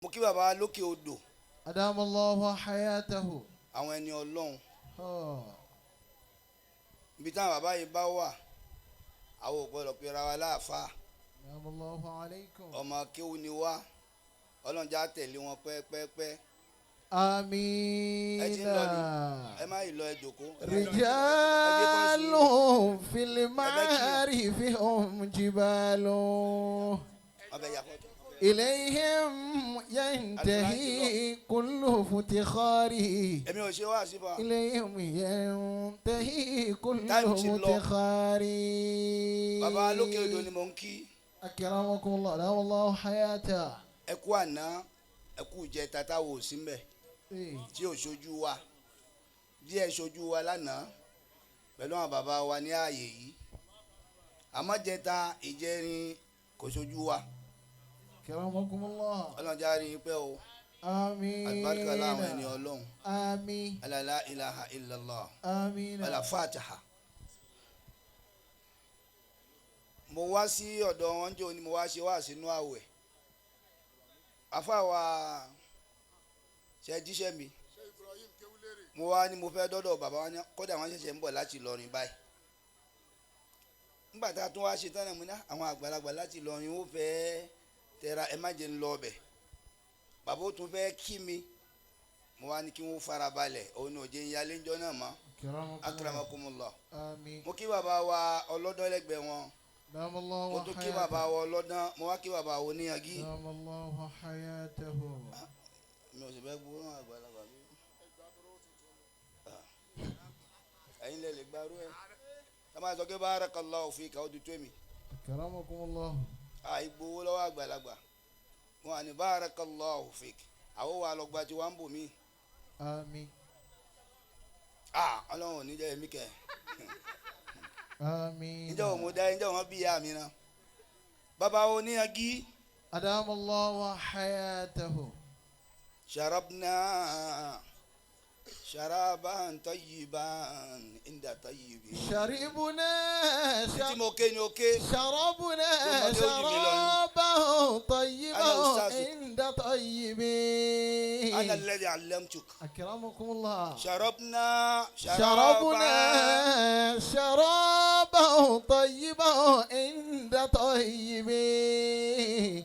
Mo kí bàbá lókè odò. أدام الله حياته. Àwọn ẹni Ọlọ́run. آه. Ibi táwọn bàbá yìí bá wà, àwọn ò gbọdọ̀ pera wa láàfáà. أدام الله عليكم. Ọmọ kéwú ni wá, Ọlọ́run já tẹ̀lé wọn pẹ́pẹ́pẹ́. آمين. Ẹ ti ń lọ ni, ẹ má yìí lọ, ẹ jòkó. رجال في المعارف هم جبال. Ọbẹ̀ yàtọ̀. إليهم ينتهي كل افتخار. Èmi ò ṣe wá síbà. إليهم ينتهي كل Time ti lọ. افتخار. Bàbá lókè odò ni mò ń kí. أكرمكم الله، أدام الله حياته. Ẹ kú àná, ẹ kú ìjẹta táwọn ò sí mbẹ̀. إيه. Tí ò ṣojú wa díẹ̀, ṣojú wa lánàá pẹ̀lú àwọn bàbá wa ní ààyè yìí, àmọ́ jẹta, ìjẹrin kò ṣojú wa. أكرمكم الله. Ọlọ́run já rí i pẹ́ o. آمين. Àlùbáríkà láwọn ẹni Ọlọ́run. آمين. La ilaha illallah. آمين. Ala fatiha. Mo wá sí ọ̀dọ̀ wọn jẹ́ òní, mo wá ṣe wá sínú àwẹ̀. Afáwa ṣe jíṣẹ́ mi, mo wá ní mo fẹ́ dọ́dọ̀ bàbá wa ní kódà wọ́n ṣẹ̀ṣẹ̀ ń bọ̀ láti Ìlọrin báyìí. Nígbà tá a tún wá ṣe tán náà, mo ní àwọn àgbàlagbà láti Ìlọrin ó fẹ́ tẹra, ẹ má jẹ́ ń lọ ọbẹ̀. Bàbá ó tún fẹ́ kí mi, mo wá ní kí wọ́n farabalẹ̀, òun ní òjé ń yálé ńjọ́ náà mọ́. أكرمكم الله. Akramakumullah. آمين. Mo kí bàbá wa ọlọ́dọ́ lẹ́gbẹ̀ẹ́ wọn. أدام الله Mo tún kí bàbá حياته. wa ọlọ́dán, mo wá kí bàbá wa oníyangí. أدام الله حياته. Mi ò sì fẹ́ gbóòórùn àgbàlagbà mi. Ẹ̀yin lè lè gbarú ẹ̀ tá a máa sọ pé barakallahu fika, ó di tó mi. أكرمكم الله. Àìgbowó lọ́wọ́ àgbàlagbà wọn àní barakallahu fik, àwọn wà lọ gba tí wọ́n ń bò mí. آمين. Ọlọ́run ò ní jẹ́ èmi kẹ́. آمين. Ǹjẹ́ òun mo dá, ǹjẹ́ òun bí ìyá mi náà, bàbá oníyangí. أدام الله حياته. شربنا شرابا طيبا عند طيب. شربنا Tí mo ké ni o ké. شربنا Tó mọ ní ojú mi lọ ni. شرابا طيبا أنا أستاذ. عند طيب. انا الذي علمتك. أكرمكم الله. شربنا. شربنا شرابا طيبا عند طيب.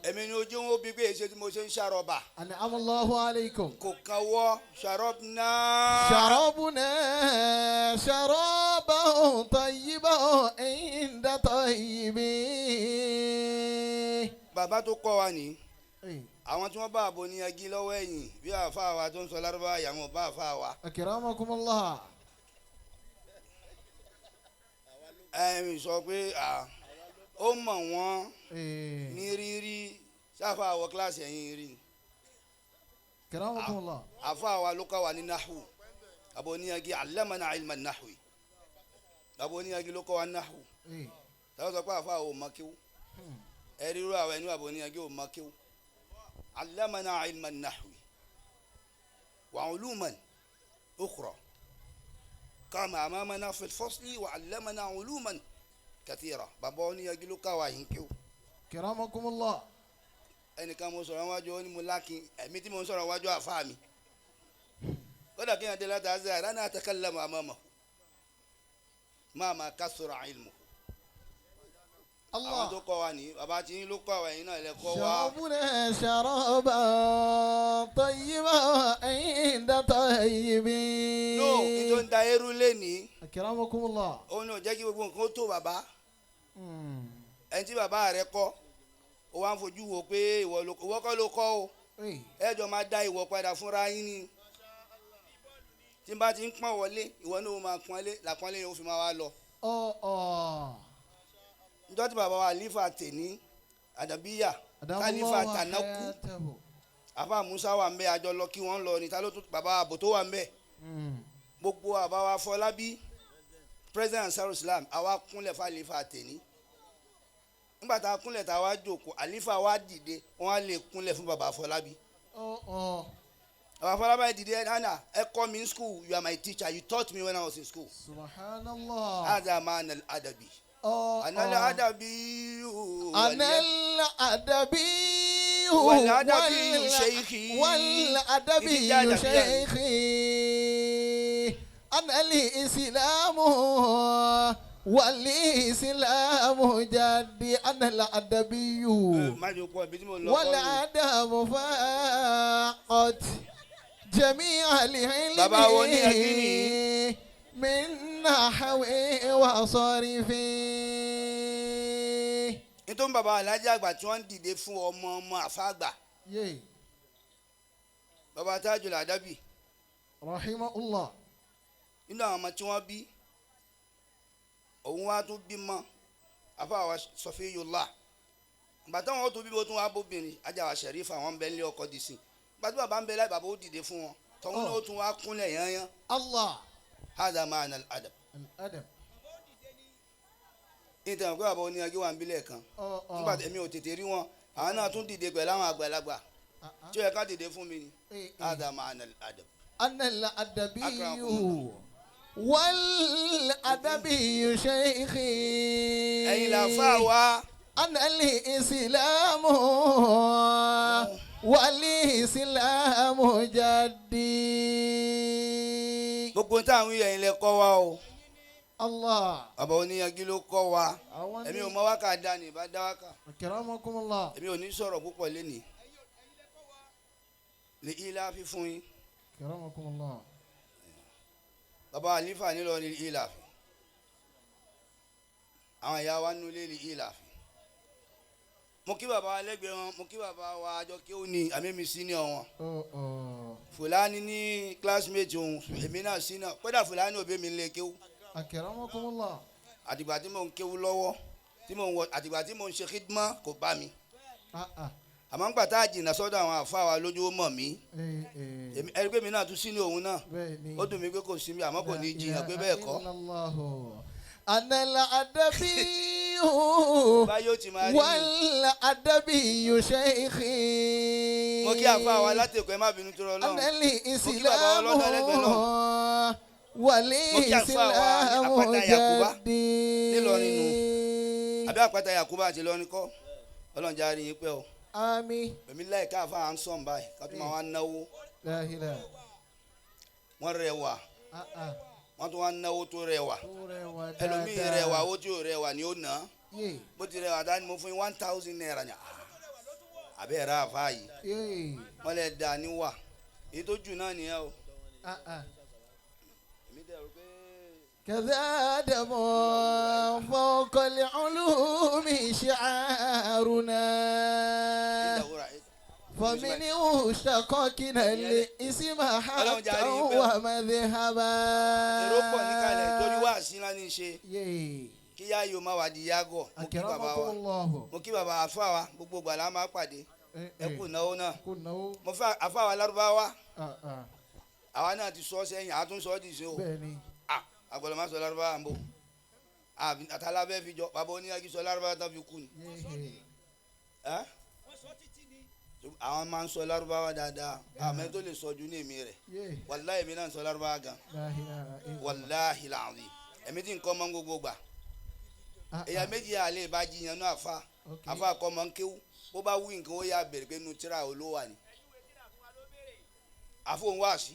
Èmi ni ojú wọn bí pé èsì tí mo ṣe ń ṣàrọ̀bà. أنعم الله عليكم. Kò kan wọ́ شربنا. شربنا شرابا طيبا عند طيب. Bàbá tó kọ́ wa ní إيه. àwọn tí wọ́n bá àbò ní ẹgí lọ́wọ́ ẹ̀yìn bí àfa wa tó ń sọ lárúbáwá, àwọn bá àfa wa. أكرمكم الله. Ẹ̀mí sọ pé ó mọ̀ wọ́n إيه. ní rírí sáfà wọ kíláàsì ẹ̀yìn rí ni. أكرمكم الله. Àfa wa ló kọ́ wa ní nahu, àbò ní ẹgí allamana ilma nahwi, àbò ní ẹgí ló kọ́ wa nahu. إيه. Táwọn sọ pé àfa ò mọ kíw, ẹ̀rí irú àwọn ẹni àbò ní ẹgí ò mọ kíw. Allamana ilma nahwi wa uluman ukhra kama amamana fi fasli wa allamana uluman kathira. Bàbá ní ẹgí ló kọ́ wa yín kíw. أكرمكم الله. Ẹnìkan mo sọ̀rọ̀ wájú, ó ní mo lákin ẹ̀mí tí mo ń sọ̀rọ̀ wájú àfa mi, kódà kí n adé láti azẹ́ àrà náà atakallamu amamahu máa ma kasura ilmu. Àwọn tó الله. kọ́ wa ní bàbá tí yín ló kọ́ wa, ẹ̀yin náà lẹ kọ́ wa. شربنا شرابا طيبا عند طيب. No, kí tó ń da eérú lénìí. أكرمكم الله. Òun náà jẹ́ kí gbogbo nǹkan ó tó bàbá. مم. Ẹni tí bàbá rẹ kọ́, ó wá ń fojú wo pé ìwọ ló, ìwọ kọ́ ló kọ́ o. إيه. Ẹ jọ máa dá ìwọ padà fúnra yín ni. Tí n bá ti ń pọ́n wọlé, ìwọ náà ó máa pọ́n lé, làpọ́nlé yẹn ó fi máa wá lọ. أوه أوه. Njọ́ tí bàbá wa àlífà tèní àdàbíyà أدام kálífà الله tànákù حياته. Àfa Musa wà ń bẹ, àjọ lọ kí wọ́n lọ ní ta ló tún, bàbá àbò tó wà ń bẹ. مم. Gbogbo àbá wa Fọlábí, president Ansar Islam, àwa kúnlẹ̀ fàlífà tèní. Nígbà tá a kúnlẹ̀, tá a wá jókòó, àlífà wa dìde, wọ́n á lè kúnlẹ̀ fún bàbá Fọlábí. أوه أوه. Bàbá Fọlábí dìde, nana ẹ kọ́ mi in school, you are my teacher, you taught me when I was in school. سبحان الله. هذا معنى الأدبي. أوه أنا أوه. الأدبي. أنا الأدبي. والأدبي شيخي. والأدبي إذا جاء شيخي أنا الإسلام والإسلام جدي أنا الأدبي Má jẹ́ kó ibi tí mo lọ kọ́ ni. والأدب فاقت جميع العلم Bàbá wo ní ẹbí من نحو وصرف. Nítorí bàbá alájà àgbà tí wọ́n ń dìde fún ọmọ ọmọ àfáàgbà, Yé. bàbá Tajul Adabi, رحمه الله. Nínú àwọn ọmọ tí wọ́n bí, òun wá tún bímọ àfáà Sọfíyullah. Ìgbà táwọn ó tún bímọ, tún wá bóbìnrin ajá wa Ṣẹ̀rífà, wọn ń bẹ nílé ọkọ dì sí. Ìgbà tí bàbá ń bẹ láì, bàbá ó dìde fún wọn, tọ́hún náà ó tún wá kúnlẹ̀ yányán. الله. هذا معنى الأدب. الأدب. Nítorí pé bàbá oníyanjú wà ń bílẹ̀ kan, nígbà tí èmi ò tètè rí wọn, àwọn náà tún dìde pẹ̀lú àwọn àgbàlagbà tí ó yẹ ká dìde fún mi ni. هذا معنى الأدب. أنا الأدبي أكرمكم. والأدبي شيخي. Ẹ̀yin làáfà wa. أنا الإسلام والإسلام جدي. Gbogbo táwọn ẹ̀yin lẹ kọ́ wa o. الله. Bàbá oníyanjú ló kọ́ wa. Àwọn Èmi ní ò mọ wákà dání bá dá wákà. أكرمكم الله. Èmi ò ní sọ̀rọ̀ púpọ̀ lénìí lè ilá fífún yín. أكرمكم الله. Bàbá àlífà nílò ní ilá fi àwọn ìyá wa nulẹ̀ ní ilá fi. Mo kí bàbá wa lẹ́gbẹ̀ẹ́ wọn, mo kí bàbá wa àjọ kí ó ní àmì mi senior wọn. Oh, oh. Fúlàní ní classmate òun, èmi náà senior. Kódà Fúlàní òbí mi lè kéwú. أكرمكم الله. Àtìgbà tí mò ń kéwú lọ́wọ́, tí mò ń wọ, àtìgbà tí mò ń ṣe khidma, kò bá mi. Ah, ah. Àmọ́ ńgbà tá a jìnnà sọ́dọ̀ àwọn àfa wa lójú ó mọ̀ mí. Eh, eh. Èmi ẹni pé mi náà tún sínú òun náà. Bẹ́ẹ̀ni. Ó dùn mí pé kò sí mi, àmọ́ kò ní jiyàn pé bẹ́ẹ̀ kọ́. Illallahu. أنا الأدبي Báyọ̀ ti máa rí mi. والأدبي شيخي. Mo kí àfa wa látẹ̀kọ́, ẹ má bínú tó rọ lọ́rùn. أنا Mo kí bàbá wa الإسلام ọlọ́dọ̀ lẹ́gbẹ̀ẹ́ náà. Mo kí àfa wa ní والإسلام Àpáta Yakuba جدي. nílọrin nu. Àbí Àpáta Yakuba àti Ìlọrin kọ́? Ọlọ́run járe yín pẹ́ o. آمين. Èmi láì ká àfa à ń sọ̀n báyìí ká tó máa wá náwó. لا إله. Wọ́n rẹwà. Ah, ah. Wọ́n tún wá náwó tó rẹwà. Tó rẹwà Ẹlòmíì dáadáa. rẹwà, owó tí ò rẹwà ni ó ná. Yé. Bó ti rẹwà dání, mo fún yín ₦1,000 ni. Àbẹ́ ẹ̀rọ àfa yìí. Yé. Wọ́n lè dà ní wà èyí tó jù náà nìyẹn o. Ah, ah. Èmi dẹ̀ rò pé كذا دم فوق العلوم شعارنا. Ìdàwọ́ra فمنه اشتققنا الاسم حقا ومذهبا. Èrò pọ̀ níkàlẹ̀ torí wá sí ńlá ní í ṣe. Yé. Kí yá yóò má wá di yágọ̀. Mo kí bàbá wa. أكرمكم الله. Mo kí bàbá àfa wa, gbogbo ìgbà la máa pàdé. Ẹ kú náwó náà. كنا. Mo fẹ́ àfa wa lárúbáwá. آه آه. Àwa náà ti sọ sẹ́yìn, àá tún sọ ọ́ di ṣe o. Bẹ́ẹ̀ni. Ah, àgbọ̀dọ̀ má sọ lárúbáwá ń bò àtàlábẹ́ fi jọ bàbá oníyàgí sọ lárúbáwá tán fi kú ni. Yé. Ẹ́ àwọn máa ń sọ lárúbáwá dáadáa, àmọ́ tó lè sọ ju ní èmi rẹ̀. Yé. Wàláhì, èmi náà ń sọ lárúbáwá gan. لا إله إلا الله. Wàláhì làwọn èmi tí nǹkan mọ́ ń gbogbo gbà. Ah, Èyàn ah. méjì àlè bá jiyàn náà àfa. Àfa kọ́ mọ́ ń kéwú, bó bá wí nǹkan, ó yà bèrè pé nu tíra olówó ni àfóhùn wá sí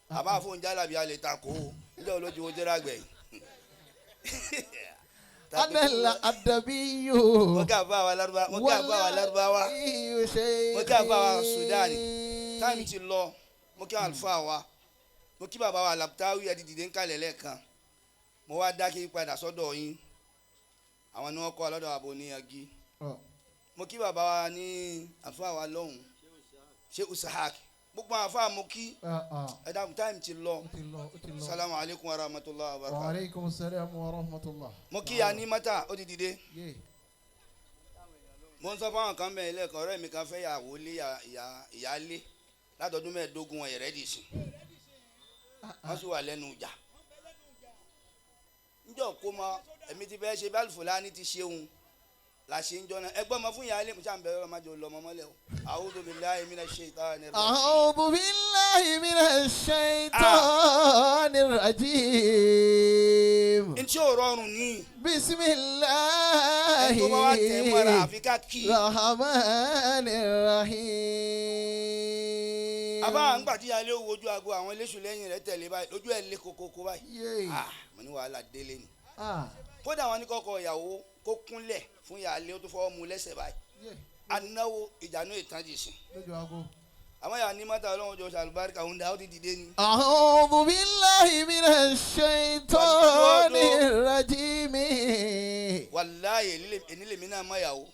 àbá àfóhùn jálàbí alẹ́ takò ó níjẹ́ olójú wo tíra gbẹ̀yìn. أنا الأدبي. Mo kí àfa wa lárúbáwá, mo kí àfa wa lárúbáwá, mo kí àfa wa Sudani. Time ti lọ. Mo kí àlùfáà wa, mo kí bàbá wa Làbtáwí. Ẹ ti dìde ń kalẹ̀ lẹ́ẹ̀kan, mo wá dákẹ́ padà sọ́dọ̀ yín. Àwọn ni wọ́n kọ́ ọlọ́dọ̀ àbò níyànjú. Mo kí bàbá wa ní àlùfáà wa lọ́hùn, ṣé Usahak, gbogbo àwọn àfáà mo kí. Ẹ dákun, time ti lọ. Salamu alaykum wa rahmatulah wa barakatuh. وعليكم السلام ورحمة الله. Mo kí ya ní mọ́tà, ó ti dìde. Yé. Mo ń sọ fáwọn kan bẹ́ẹ̀ lẹ́ẹ̀kan, ọ̀rẹ́ mi kan fẹ́ yàwó lé ìyáálé látọdún 15, wọn ẹ̀rẹ́ dì sí, wọ́n sì wà lẹ́nu ìjà níjọ́ kó mọ. Èmi ti fẹ́ ṣe bá Fúlàní ti ṣeun la ṣe ń jọ́nà ẹgbọ́n mọ fún ìyáálé. Mo ṣáà ń bẹ̀rẹ̀ ọlọ́mọdé lọ́mọ mọ́lẹ̀ o. أعوذ بالله من الشيطان الرجيم. أعوذ بالله من الشيطان الرجيم. Ntí ò rọrùn ní. بسم الله Ẹni tó bá wá tẹ̀ mọ́ra àfi ká kí i. الرحمن الرحيم. Àbá àǹgbà tí ìyáálé wo ojú aago àwọn eléṣù lẹ́yìn rẹ̀ tẹ̀lé báyìí lójú ẹ̀ lé kokoko báyìí. Yéè. Ah, mo ní wàhálà délé ni. Ah. Kódà wọn ní kọ́kọ́ ìyàwó kó kúnlẹ̀ fún ìyáálé ó tó fọwọ́ mu lẹ́sẹ̀ báyìí. Yéè. Anáwó ìjànú ìtànjì sìn. Lójú aago. Àmọ́ ìyá ní mọ́tà ọlọ́run jọ ṣàlùbáríkà òun dà ó ti dìde ni. أعوذ بالله من الشيطان الرجيم. Wàláyé èní lèmi náà mọ ìyàwó.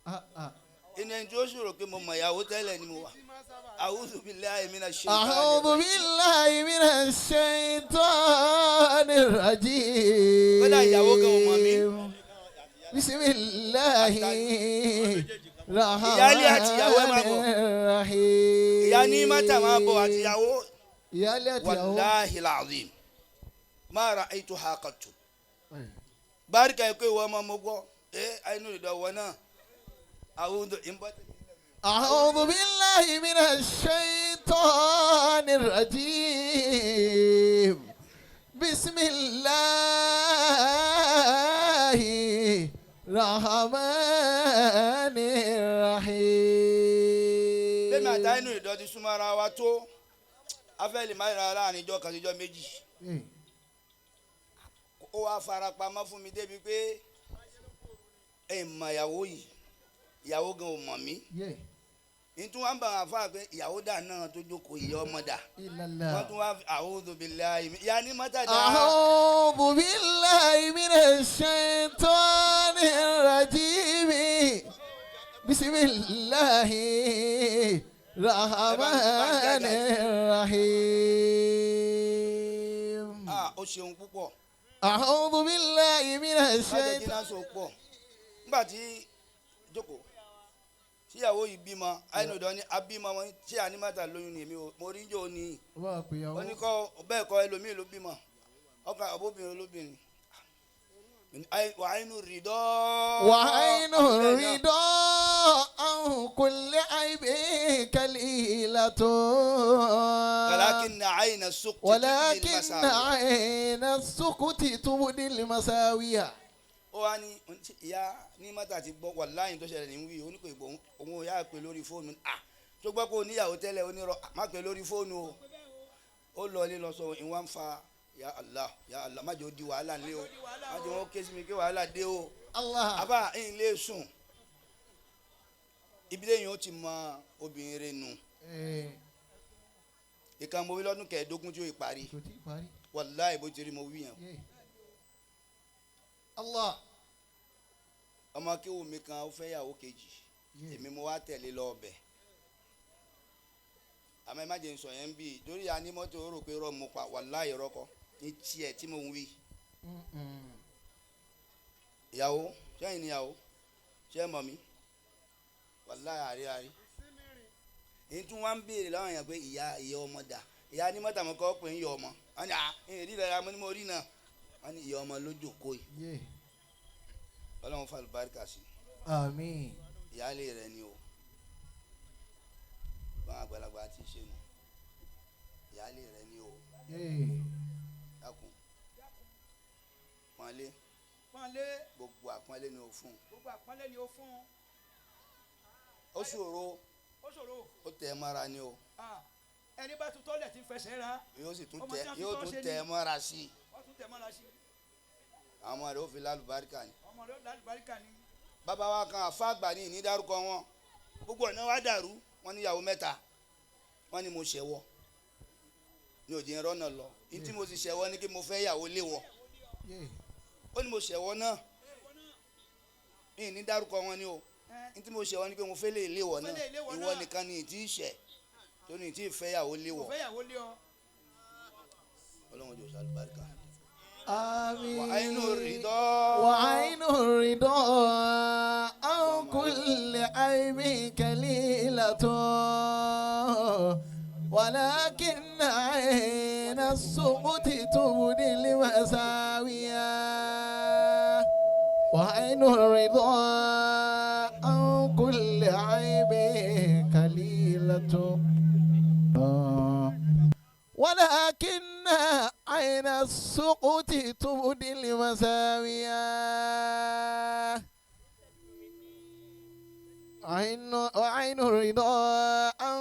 Ah, ah. Ẹni ẹni tí ó ṣòro pé mo mọ ìyàwó tẹ́lẹ̀ ni mo wà. A'udhu billahi minash shaitani أعوذ rajim. بالله من الشيطان الرجيم. Kódà ìyàwó gan ò mọ̀ mí. بسم الله Ìyáálé àti ìyàwó ẹ máa bọ̀. الرحيم. Ìyá ní mọ́tà máa bọ̀ àti ìyàwó. Ìyáálé àti ìyàwó. Wàláhi làzim. Ma ra'aytuha qattu. Báríkà ẹ̀ pé ìwọ ọmọ mo gbọ́. Ẹ àìnú ìdọ̀wọ́ náà. A'udhu ìbọn. أعوذ بالله من الشيطان الرجيم. بسم الله الرحمن الرحيم. Lẹ́mi àti àìnú ìdọ̀ ti súnmọ́ ara wa tó. Afẹ́ lè má ra láàrin ijọ́ kan sí ijọ́ méjì. Ó wá fara pamọ́ fún mi débi pé ẹ mọ ìyàwó yìí, ìyàwó gan ò mọ̀ mí. Nítorí wọn bá wọn fà pé ìyàwó dà náà tó jókòó ìyá ọmọ dà. Wọ́n tún wá a'udhu billahi ìyá ní mọ́tà dà. أعوذ بالله من الشيطان الرجيم. بسم الله الرحمن الرحيم. Ah, ó ṣeun púpọ̀. أعوذ بالله من Má jẹ́ الشيطان jiná so pọ̀. Nígbà tí jókòó tíyàwó yìí bímọ àìnùdọ́ ni abímọ wọn tí ànímọ́tà lóyún ni èmi ò mo rí jò ní. Ó ní kọ́ bẹ́ẹ̀ kọ́ ẹlòmíì ló bímọ ọkọ àbóbìnrin olóbìnrin wà á inú rìdọ́. وعين الرضا عن كل عيب كليلة ولكن عين السقط ولكن عين السكت تبدي المساوية. Ó wá ní ìyá ní mọ́tà ti gbọ́ wàláyìn tó ṣẹlẹ̀ ní wí ó ní kò ìgbò òun ò yá pé lórí fóònù à tó gbọ́ pé oníyàwó tẹ́lẹ̀ onírọ̀ má pé lórí fóònù o. Ó lọ ilé lọ sọ ìwọ̀n ń fa ya Allah ya Allah má jẹ́ ó di wàhálà nílé o, má jẹ́ wọ́n ké sí mi kí wàhálà dé o. Allah. Àbá ẹ̀yìn lè sùn ibi lẹ́yìn ó ti mọ obìnrin rẹ̀ nù. Ìkan mo wí lọ́dún kẹẹ̀ẹ́dógún tí ó parí. Kò tí ì parí. Wàláì bó ti rí mo wí yẹn. Allah. Ọmọ kéwù mi kan ó fẹ́ yàwó kejì, èmi mo wá tẹ̀lé lọ ọbẹ̀. Àmọ́ ẹ má jẹ́ n sọ yẹn ń bì í torí a ní mọ́tò ó rò pé rọ́ mo pa. Wàláì rọ́kọ ní tiẹ̀ tí mo ń wí. Ìyàwó sẹ́yìn níyàwó ṣé mọ̀ mí? Wàláì àrí àrí èyí tún wá ń béèrè láwọn èèyàn pé ìyá ìyá ọmọ dà? Ìyá ní mọ́tà mọ́ kọ́ pé ń yọ ọmọ wọ́n ní à ń rí rẹ̀ mo ní mo rí náà. Wọ́n ní ìyá ọmọ lójó kó yìí. Ọlọ́run fa àlùbáríkà sí. Àmín. Ìyáálé rẹ̀ ni o, báwọn àgbàlagbà ti ṣe nù, ìyáálé rẹ̀ ni o. Dákun pọ́nlé. Pọ́nlé. Gbogbo àpọ́nlé ni o fún. Gbogbo àpọ́nlé ni o fún. Ó ṣòro. Ó ṣòro. Ó tẹ̀ ẹ́ mọ́ra ni o. Ah, ẹni bá tún tọ́lẹ̀ tí ń fẹsẹ̀ ra. Yóò sì tún Ọmọ tẹ tí wọ́n fi yóò tọ́ tún ṣe tẹ̀ ni. ẹ́ mọ́ra sí i. Wọ́n tún tẹ̀ mọ́ra sí i. Àwọn ọmọ rẹ̀ ó fi lálùbáríkà ni. Ọmọ rẹ̀ ó lálùbáríkà ni. Bàbá wa kan àfa àgbà ní ìní dárúkọ wọn, gbogbo ọ̀nà wa dàrú. Wọ́n níyàwó mẹ́ta, wọ́n ní mo ṣẹ̀wọ́ ní òjì ń rọ́nà lọ ní tí mo sì ṣẹ̀wọ́ ní kí mo fẹ́ yàwó léwọ́. Ó ní mo ṣẹ̀wọ́ náà ní ìní dárúkọ wọn ni o. Ní tí mo ṣẹ̀wọ́ ní pé mo fẹ́ lè léwọ́ náà. Mo fẹ́ lè léwọ́ ìwọ náà. Nìkan ni ìtí ìṣẹ̀ tó ní ìtí ìfẹ́ yàwó léwọ́. Kò fẹ́ yàwó lé ọ. Ọlọ́run jò sàlùbáríkà. Àmín. Wà á inú rìdọ́. وعين الرضا عن كل عيب كليلة ولكن عين السقط تبدي المساوية. وعين الرضا عن كل عيب كليلة. ولكن عين السقوط تبدي المساوية عين الرضا.